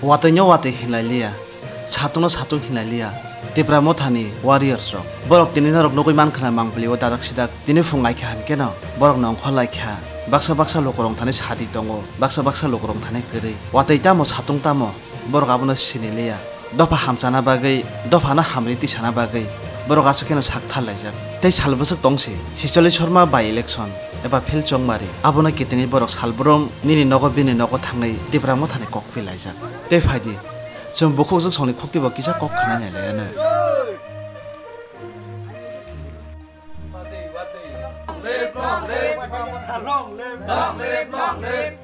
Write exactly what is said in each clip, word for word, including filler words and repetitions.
Watwi no watwi hinlai liya, satung no satung hinlai liya. Tipra Mothani warriors rok, borok tini norok nugwi mankha na mangpili o dadak sidak, tini phung laikha hinkhe no borok no ongkhor laikha. Baksa baksa lukurok thani sadi tongo, baksa baksa lukurok thani kwrwi. Watwi tamo satung tamo, borok abono sini liya. Dopha hamchana bagwi, dophano hamri tisana bagwi borok aswk kheno sak thar laijak. Tei sal bwswk tong se, Sicholi Sharma by election eba Phil Chongmari, abono kitingwi borok salbrum nini nogo bini nogo thangwi Tipra Mothani kok pi laijak. Tei phaidi, chwng bukhuk jwk songni khukti bo kisa kok khna nai lai ano. Long live, long live.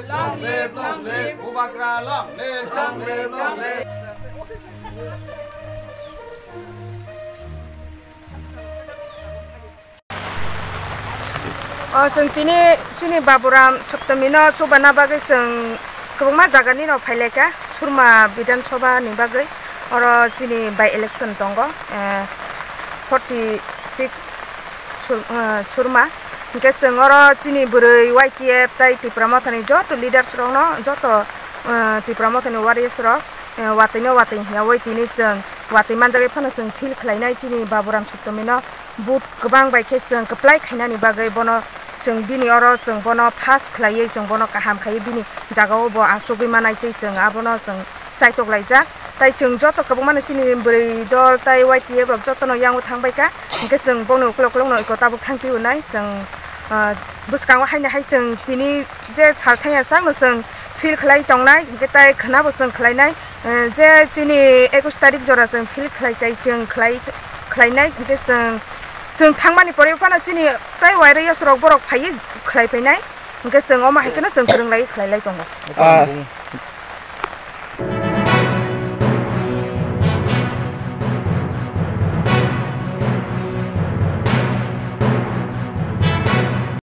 Long live, long live. Bubagra, long live, long live, long live. O, chwng tini chini Baburam Saptami no chubana bagwi chwng kwbangma jaga ni no phailaikha, Surma Bidhan Sabha ni bagwi. Oro chini by election tongo, eh, forty six Sur-, eh, Surma. Hinkhe chwng oro chini bwrwi Y T F tai Tipra Mothani joto leaders rokno, joto, eh, Tipra Mothani warriors rok, eh, watwi no watwi hiyawi tini chwng watwi manjagwi phano chwng feel khlainai chini Baburam Saptami no vote kwbang bai khe chwng kwplai khainani bagwi bono chwng bini oro chwng bono pass khlaiwi chwng bono kaham khaiwi bini jagao bo achugwi manai tei chwng abono chwng chaitok laijak. Tai chwng joto kwbangmano chini bwrwi dol tai Y T F rok jotono yango thangbaikha. Hinkhe chwng bongni ukulok ukulokno eko tabuk thangpi hwnai chwng, ah, bwskango haino hai chwng tini je sal thangya sakno chwng feel khlai tongnai, hinkhe tai khwnabo chwng khlainai. Eh, je chini ekush tarik jora chwng feel khlai tai chwng khlai, khlainai, hinkhe chwng, chwng thangmani pore phano chini tai wairwi yasrok borok phaiwi khlai phainai. Hinkhe chwng omo hai kheno chwng kwrwng lai khlai lai tongo. Ah,